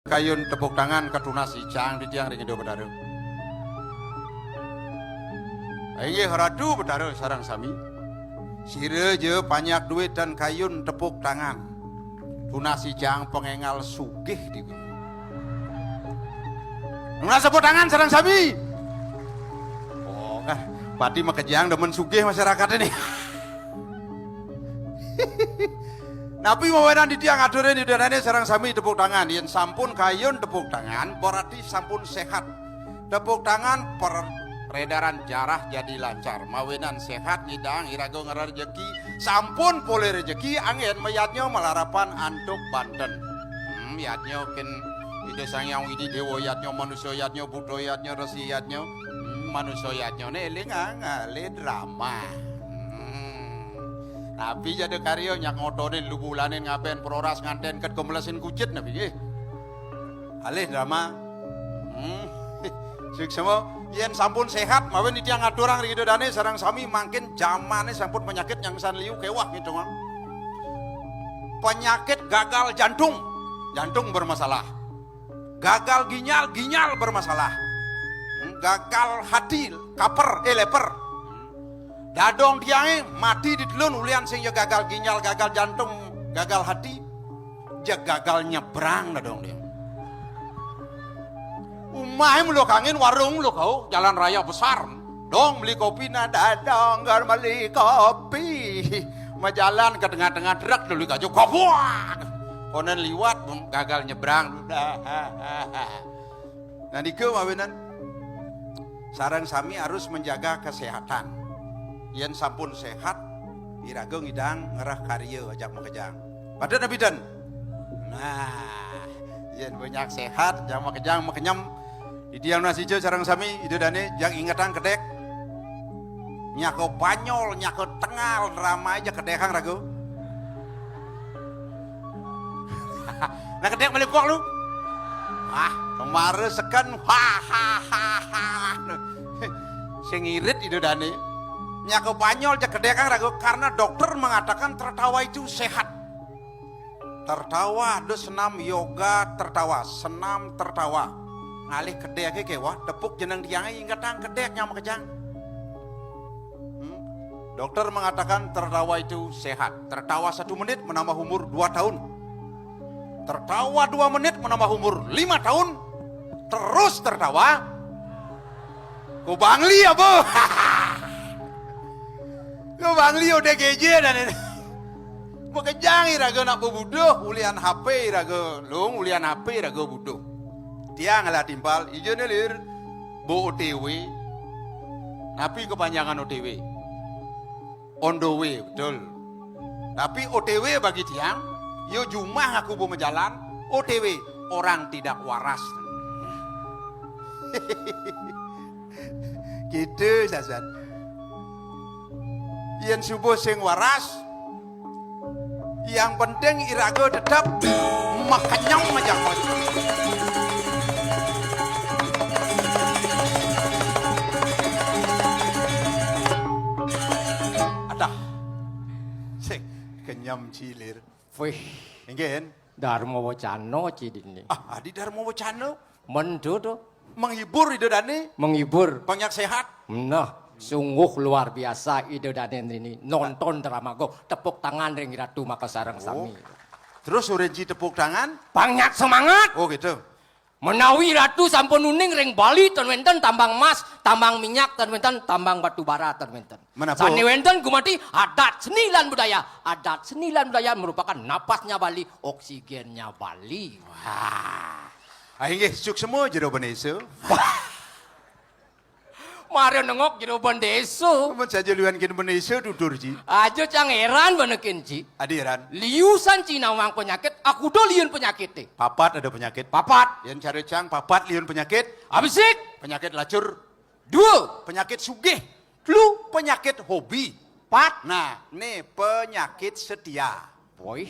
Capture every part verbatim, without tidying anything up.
Kayun tepuk tangan katunas icang titiang ring Ida Betara. Inggih Ratu Betara sareng sami. Sira ja panjak duit tan kayun tepuk tangan. Tunas icang pangéngal sugih déwék. Nunas tepuk tangan sareng sami. Oh, kan pati makejang demen sugih masyarakat ini. Napi mawinan titiang aturin Ida dané sareng sami tepuk tangan. Yén sampun kayun tepuk tangan, berarti sampun séhat. Tepuk tangan, peredaran darah jadi lancar. Mawinan séhat, nyidang iraga ngrereh rejeki. Sampun polih rejeki, anggén mayadnya malarapan antuk banten. Hmm, yadnya kén Ida Sang Hyang Widi, Déwa Yadnya, Manusa Yadnya, Buta Yadnya, Resi Yadnya. Hmm, Manusa Yadnya né éling, ah, ngalih drama. Hmm. Napi ja ada karya nyak ngotonin, lubulanin, ngabén peroras, ngantén ket, kemelesin kucit, napi nggih? Alih drama. Hmm. Suksma, yén sampun séhat, mawinan titiang ngaturang ring Ida dané sareng sami, mangkin jamané sampun penyakit nyangsan liu kéweh gitu, Mang. Penyakit gagal jantung, jantung bermasalah. Gagal ginjal, ginjal bermasalah. Hmm, gagal hati, kaper, eh, leper. Dadong tiangé mati ditelun ulian sing ja gagal ginjal, gagal jantung, gagal hati. Ja gagal nyebrang dadong tiang. Umahé mula kangin, warung mula kauh, jalan raya besar. Dong beli kopi, nah dadong gar beli kopi. Majalan ke tengah-tengah truk, dulu kaju kopuak. Konen liwat, gagal nyebrang. Nah, nika mawinan sareng sami harus menjaga kesehatan. Yén sampun séhat, iraga ngidang ngrereh karya ajak makejang. Patut napi ten? Nah, yén banyak séhat, ajak makejang, makenyem. Titiang nunas ica sareng sami, Ida dané, jang ingetang kedék. Nyaka banyol, nyaka tengal, drama aja kedékang raga. Nah, kedék malih pok lu. Ah, kemara seken. Ha, ha, ha, ha. Sing irit Ida dané. Nyaka banyol ja kedékang raga karena dokter mengatakan tertawa itu sehat. Tertawa, ada senam yoga tertawa, senam tertawa. Ngalih kedéké kéweh, tepuk jeneng tiangé, ingetang kedék nyama kejang. Hmm? Dokter mengatakan tertawa itu sehat. Tertawa satu menit menambah umur dua tahun. Tertawa dua menit menambah umur lima tahun. Terus tertawa. Ku Bangli apa? Ku Bangli udah geje dan ini. Makejang iraga nak bebuduh, ulian H P iraga, Lung, ulian H P iraga buduh. Tiang lah timpal, ija né lir, bo O T W. Napi kepanjangan O T W? On the way, betul. Tapi O T W bagi tiang, yo jumah aku bo majalan, O T W, orang tidak waras. Gitu, sasan. Yén subuh sing waras, yang penting iraga tetep makenyem aja. Adah. Sing kenyem cilir. Wih. Inggih, Hen. Dharma wacana ci dini. Ah, adi dharma wacana. Mentu to. Menghibur Ida Dane. Menghibur. Banyak sehat. Nah, sungguh luar biasa Ida Dane ini. Nonton drama go. Tepuk tangan ring Ratu Makasareng sami. Terus urin ci tepuk tangan. Banyak semangat. Oh, gitu. Menawi Ratu sampun uning ring Bali, ten wenten tambang emas, tambang minyak, ten wenten tambang batu bara, ten wenten. Menapa? Sane wenten gumanti adat seni lan budaya. Adat seni lan budaya merupakan napasnya Bali, oksigennya Bali. Wah. Ah, inggih, suksma Jero Bendesa. Mara nengok Jero Bendesa. Amun saja liwan kin Bendesa tutur, Ji. Aja cang heran benekin, Ji. Adi heran. Liusan ci nawang penyakit, aku do liun penyakit, eh. Papat ada penyakit. Papat. Yang cara cang, papat liun penyakit. Abisik. Penyakit lacur. Dua. Penyakit sugih. Telu. Penyakit hobi. Pat. Nah, ne penyakit setia. Boy.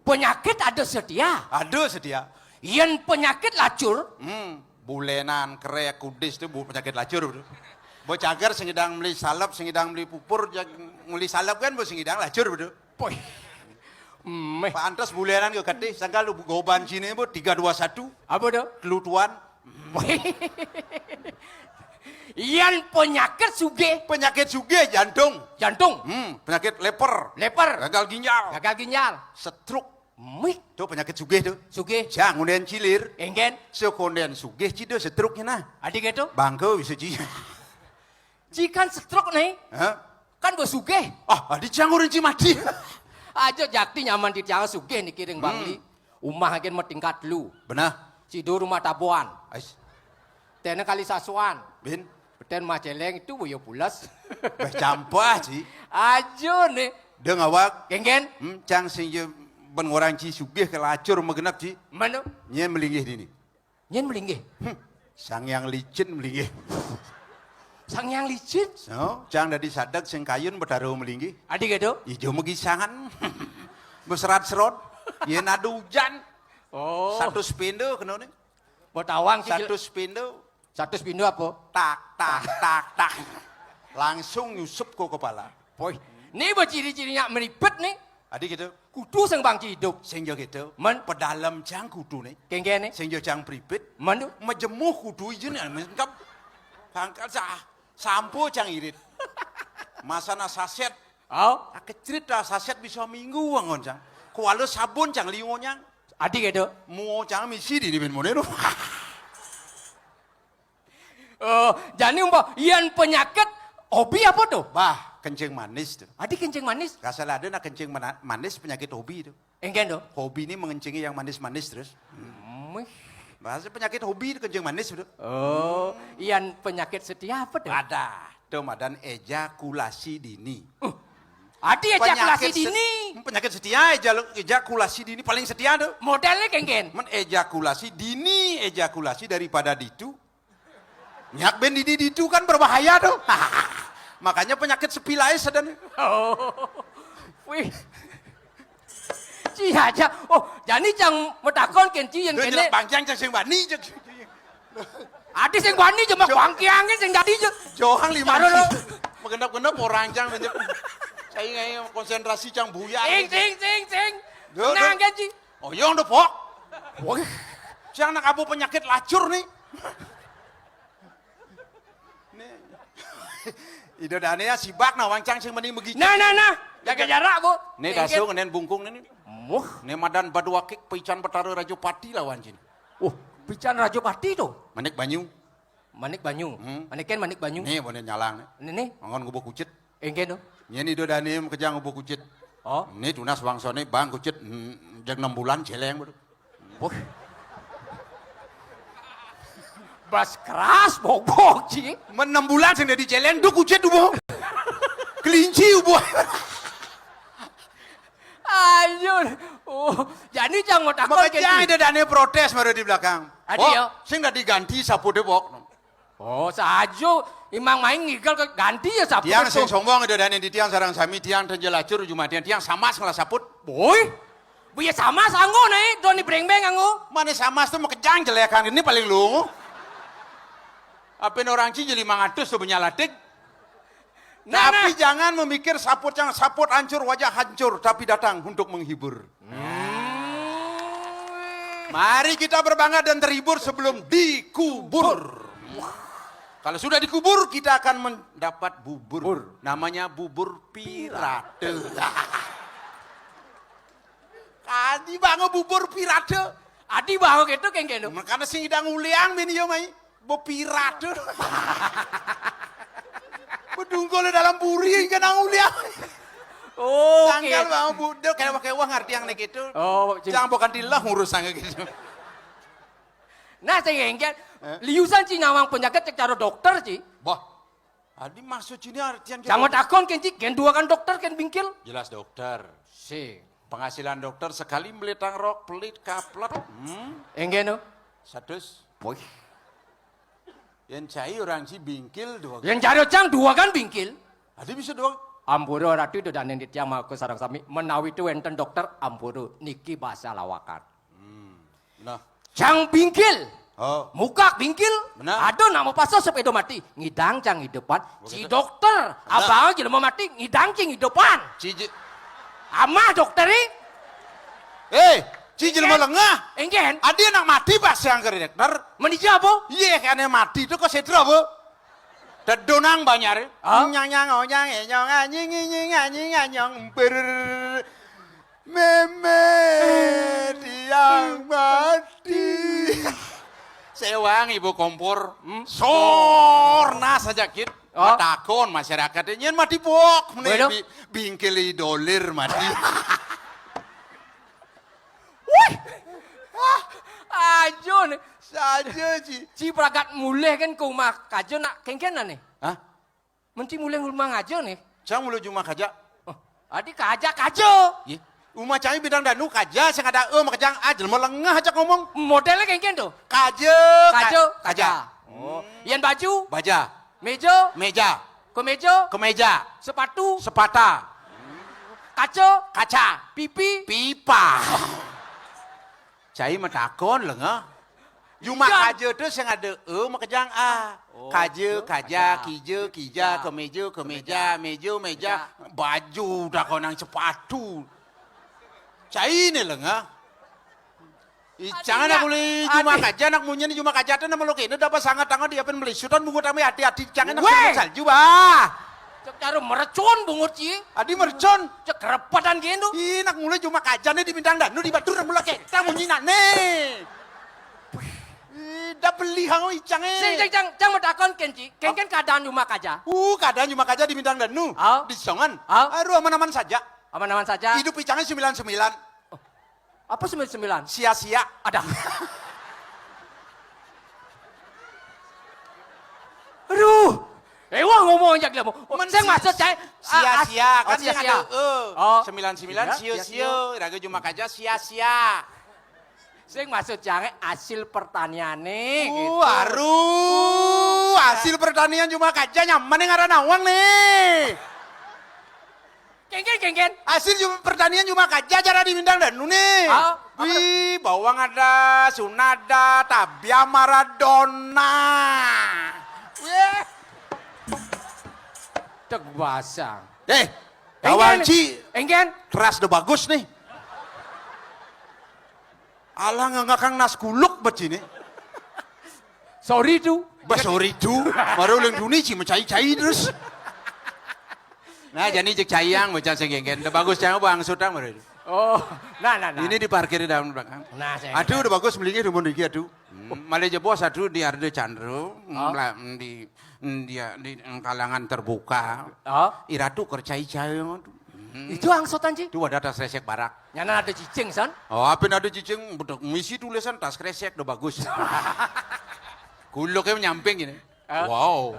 Penyakit ada setia. Ada setia. Yen penyakit lacur. Hmm. Bulenan, kerek, kudis tu bu-, penyakit lacur betul. Bo cagar sing idang meli salep, sing idang meli pupur, jag-, meli salep kan bo sing idang lacur betul. Boy. Méh. Pantes bulenan ke katih, sangkal goban cine bu tiga dua satu, Apa to? Kelutuan. Yén penyakit sugih, Penyakit sugih jantung. Jantung, Hmm, penyakit leper. Leper, Gagal ginjal. Gagal ginjal. Stroke. Méh. Itu penyakit sugih tuh. Sugih. Cang unden cilir. Éngkén. Sekonden sugih ci do stroke-nya nah. Adi kéto? Bangke bisa ci. Ci kan stroke nih. Hah? Kan bos sugih. Ah, adi cang urin ci mati. Aja jakti nyaman di tiang sugih niki ring Bangli. Umah agen matingkat lu. Benah. Ci do rumah tabuan. Ais. Tena kali sasuan. Bin. Beten mah celeng itu boyo pulas. Beh campah ci. Aja nih. Deng awak. Éngkén. Hmm, cang sing je ben ngorang ci sugih ke lacur magenep ci. Mano? Nyén melinggih dini. Nyén melinggih. Hmm, Sang Hyang Licin melinggih. Sang Hyang Licin. So, cang dadi sadeg sing kayun Betara melinggih. Adi kéto? Ijo magisangan. Beserat-serot. Yén ada hujan. Oh. Satus pindo kena nih. Botawang ci. Satus pindo. Satus pindo apa? Tak, tak, tak, tak. Langsung nyusup ke kepala. Boy. Nih bos ciri-cirinya meribet nih. Adi gitu. Kudu sing bang ci hidup. Sing jo gitu. Men. Pedalem cang kudu nih. Kéngkén nih. Sing jo cang pripit. Mano? Mejemuh kudu ijen ya. Mengkap. Pangkal sa sampo cang irit. Masana saset. Oh. Kecrit dah saset bisa minggu wangon cang. Kuala sabun cang liungonyang. Adi kéto? Muo cang misi di ni bin mone tu. Oh, jani umpa yén penyakit hobi apa tuh? Bah, kencing manis tu. Adi kencing manis. Kasal ada nak kencing mana- manis penyakit hobi tu. Éngkén tuh. Hobi ni mengencingi yang manis-manis terus. Méh. Bahasa penyakit hobi tu kencing manis tu. Oh, yén penyakit setia apa tuh? Ada. Tu madan ejakulasi dini. Adi ejakulasi Penyakit se- dini. Penyakit setia eja- ejakulasi dini paling setia tu. Modelnya kéngkén. Men ejakulasi dini, ejakulasi daripada ditu. Nyak ben dini ditu kan berbahaya tu. Makanya penyakit sepilais ada nih. Oh. Wih. Ci aja. Oh, jani cang matakon kén ci yén Dia kéné. Jelek bangcang cang sing bani cang. Adi sing bani cuma bangkiangin sing dadi je. Johang lima. Taruh lo. Menggenap-genap orang cang banyak. Saya ngai konsentrasi cang buya. Sing, sing, sing, sing. Duh, Nah, duh. Kén ci. Oh, yang udah pok. Wah, cang nak abu penyakit lacur nih. Nih. Ida dane ya sibak nah wancang sing meni megi. Nah, nah, nah. Jaga jarak, Bu. Nih Kéngkén. Dasu ngenen bungkung nih. Muh. Nih madan Baduakik pican Betara Rajapati lawan cin. Uh, pican Rajapati tuh. Manik banyu. Manik banyu. Hmm. Manikin manik banyu. Nih boleh nyalang nih. Ini nih. Mangon ngubuh kucit. Éngkén tuh. Nyen Ida dane kejang ngubuh kucit. Oh. Nih tunas bangsone bang kucit hmm, jag enam bulan celeng baru. Wah. Bas keras bobok ci. Men enam bulan sing dadi celeng duk kucit ubuh. Kelinci ubuh. Ayo. Oh, jadi cang mau takon Makanya Ida dane protes baru di belakang. Adi, Oh, ya. Sing dadi ganti saput deh, Bok. Oh, sajo imang main ngigel ke ganti ya saput. Tiang sing sombong Ida dane di tiang sarang sami tiang tenjel acur jumatian tiang samas ngelah saput. Boy. Buya samas anggo nih, doni brengbeng anggo. Mana samas tuh makejang jelekan ini paling lu. Apin orang ci jadi mangatus tuh benyalatik. Nah, Tapi nah. Jangan memikir saput yang saput hancur wajah hancur tapi datang untuk menghibur. Hmm. Mari kita berbangga dan terhibur sebelum dikubur. Kalau sudah dikubur kita akan mendapat bubur. Namanya bubur pirate. Kadi bango bubur pirate. Adi bawa gitu keng keno. Makana sing idang uliang ben iya mai. Bepirate. Bedungkul dalam buri kan nang uliang. Oh, Tanggal bango budek kayak wah ngerti yang nek itu. Oh, cing. Jangan bukan dilah ngurus sange gitu. Nah, sing engke liusan ci nawang penyakit cek cara dokter ci. Bah. Adi maksud ini artian Jangan takon keng ci, keng dua kan dokter keng bingkil. Jelas dokter. Si. Penghasilan dokter sekali beli tangrok pelit kaplet. Hmm. Engke no. Satus. Boy. Yang cai orang ci bingkil dua. Yang cari cang dua kan bingkil. Adi bisa dua. Ampura ratu itu dan yang tiang mau sarang sami menawi itu enten dokter ampura niki bahasa lawakan. Nah. Cang bingkil. Oh. Muka bingkil. Benar. Ada nama pasal sepeda mati. Ngidang cang hidupan. Ci Begitu. Dokter. Abang jelema mati. Ngidang cing hidupan. Ciji. Amah dokter ini. Eh, ci jelema lengah. Engken. Adi anak mati pas yang kredekter. Menija apa? Iya, kene mati itu ke sedra apa? Tedonang banyak. Ah? Nyang nyang onyang enyong anying inying anying anyong ber. Meme tiang mati. Sewang ibu kompor. Hmm? Sorna saja kit. Oh. Matakon masyarakat nyen mati bok. Mene bingkil dolir mati. Wih. Ajo ne. Saja ci. Ci pragat mulih kan ke rumah kaja nak kengken ne. Hah? Menti mulih rumah ngaja ne. Cang mulih rumah kaja. Oh, adi kaja kaja. Ye. Rumah cai bidang danu kaja sing ada e makejang a jelema lengah aja ngomong. Modelnya kengken tuh. Kaja. Kaja. Kaja. Oh. Yan baju. Baja. Meja. Meja. Kemeja. Kemeja. Sepatu. Sepata. Kaca. Kaca. Pipi. Pipa. Cai matakon lengah. Juma kaja tu sing ada e makejang a. Oh, kaja, kaja, kija, kija, kemeja, kemeja, meja, meja, baju dah kau nang sepatu. Cai ne lengah. Icang anak mulai juma kaja, anak munyi ni juma kaja tu nama lo kene dapat sangat tangan dia pen melisutan bungut ame hati-hati icang anak salju bah. Cek cara merecon bungut ci. Adi merecon. Cek kerepatan gitu. Ih, nak mulai juma kaja ni di bintang danu di batur mula keta munyi nane. Ih, dah beli hango icang eh. Sing cang cang cang matakon ken ci. Ken ken keadaan juma kaja. Uh, keadaan juma kaja di bintang danu. Di songan. Aduh aman-aman saja. Aman-aman saja. Hidup icangnya sembilan sembilan. Apa sembilan sembilan? Sia-sia. Ada. Aduh. Eh wah ngomong aja dia mau. Sing maksud saya sia-sia kan sing ada e. Oh. Sembilan sembilan sio-sio. Raga cuma kaja sia-sia. Sing maksud jange hasil pertaniane. Uh, aduh, hasil pertanian cuma kaja nyaman nih ngaran awang nih. Kengken, kengken. Hasil pertanian cuma kaja cara di Mindang Danu nih. Ah, wih, bawang ada, Suna ada, Tabia Maradona. Wih. Cek basang. Eh, kawan ci. Engken. Keras udah bagus nih. Alah ngangakang nas kuluk becini. Sorry tu. Bah sorry tu. Baru ulang duni ci mencai-cai terus. Nah, jadi cek cayang macam sing kengken. Udah bagus cayang bang sutang baru. Oh, nah nah nah. Ini diparkir di dalam belakang. Nah, saya. Aduh, udah bagus belinya di Mondiki aduh. Hmm, malah jebos aduh di Arde Chandra, hmm, di dia di kalangan terbuka. Oh. Iratu kercai-cai. Hmm. Itu angsotan ci. Itu ada tas resek barak. Nyanan ada cicing san. Oh, apa ada cicing? Betul. Misi tulisan tas kresek udah bagus. Kuluknya nyamping gini. Wow.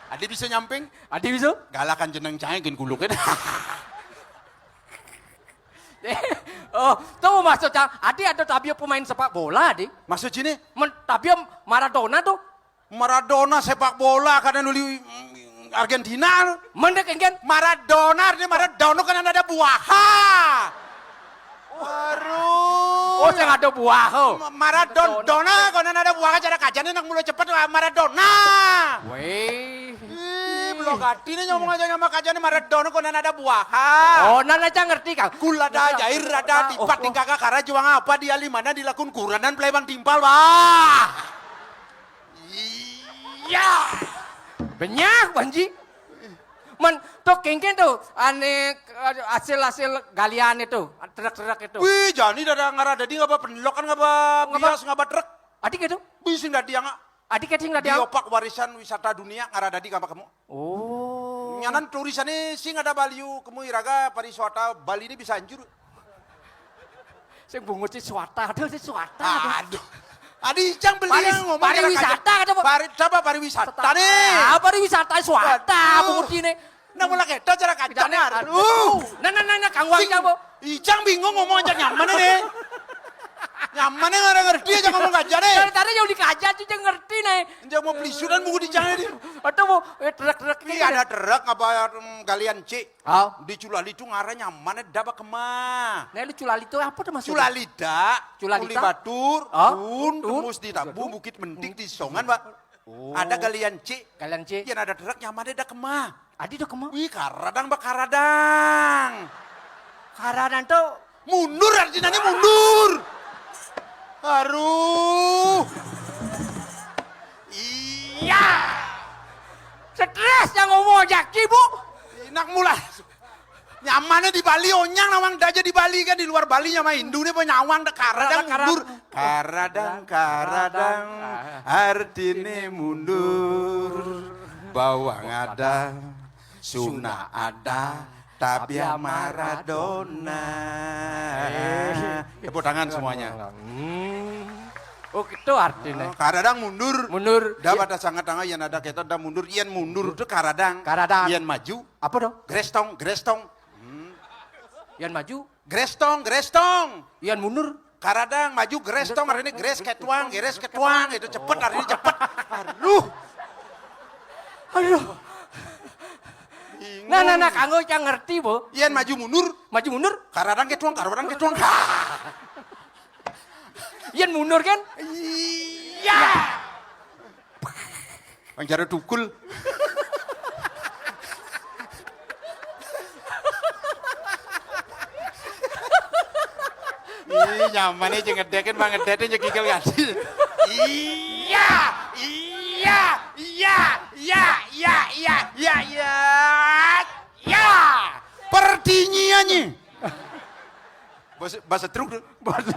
Adi bisa nyamping? Adi bisa? Galakan jeneng cai gin kuluknya. Oh, tuh maksud cang. Adi ada tabia pemain sepak bola, Adi. Maksud sini? Men, tabia Maradona tuh. Maradona sepak bola karena nuli mm, Argentina. Mendek engken. Maradona artinya Maradona kan ada buaha. Waduh. Oh, sing ada buaha. Maradona kan ada buaha cara kajane nak mulai cepet Maradona. Weh. Ih, belum kati nih ngomong aja nyama kajane Maradona kan ada buaha. Oh, nana aja ngerti kang. Kula ada jair ada tipat di kakak kara juang apa di alimana dilakun kuranan plebang timpal bah. Iya. Banyak banji. Man, tuh kengken tuh ane hasil-hasil galian itu, truk-truk itu. Wih, jani dada ngarah dadi ngapa penlokan ngapa bias ngapa truk. Adik itu? Bising dadi yang adik itu nggak dia. Diopak warisan wisata dunia ngarah dadi ngapa kamu? Oh. Nyanan tulisannya sing ada baliu kamu iraga pariwisata Bali ini bisa hancur. Sing bungut si swata, aduh si swata. Aduh. Adi icang beli yang ngomong pariwisata kata apa? Pari, apa pariwisata nih? Ah, pariwisata swata bungut ini. Nah mulai kita cara kacanya. Aduh. Nah nah nah nah kang wang icang bu. Icang bingung ngomong aja nyaman nih. Nyaman nih nggak ngerti aja ngomong kaca nih. Dari tadi yang dikaca aja ngerti nih. Ijang mau beli sudan bungut icang ini. Aduh bu, eh, truk-truk ini. Ada truk apa mm, galian cik? Oh. Di Culali itu ngarannya mana daba kemah. Nah, lu Culali itu apa tuh maksudnya? Culalida, Culalida? Uli Batur, oh, Tun, Tun, Tembus di Tabu, Bukit Mentik di Songan, Pak. Oh. Ada galian cik. Galian cik. Yang ada truk nyaman ada kemah. Adi ada kemah. Wih, karadang, Pak, karadang. Karadang tuh Mundur artinane mundur. Aduh. Iya. Stres yang ngomong aja, Ki, Bu. Enak mula. Nyamannya di Bali, onyang nawang aja di Bali kan, di luar Bali nyamane Hindu nih apa nyawang dah karadang mundur. Karadang, karadang, artine mundur. Bawang ada, Suna ada, tapi ya Maradona. Tepuk tangan semuanya. Hmm. Oh, gitu artinya. Oh, karadang mundur. Mundur. Dah pada sangat tangga yang ada kita dah mundur, yang mundur itu karadang. Karadang. Yang maju. Apa dong? Grestong, grestong. Yang maju. Grestong, grestong. Yang mundur. Karadang maju grestong, hari ini gres ketuang, gres ketuang, itu cepet, hari ini cepet. Aduh. Aduh. Nah, nah, nah, kanggo yang ngerti, Bu. Yang maju mundur. Maju mundur. Karadang ketuang, karadang ketuang. Yang mundur kan? Iya. Yang jare tukul. Ih, nyaman aja ngedekin, bang, ngedekin ya gigil kan. Iya, iya, iya, iya, iya, iya, iya, iya, iya. Pertinyiannya. Bahasa, bahasa truk tuh. Bahasa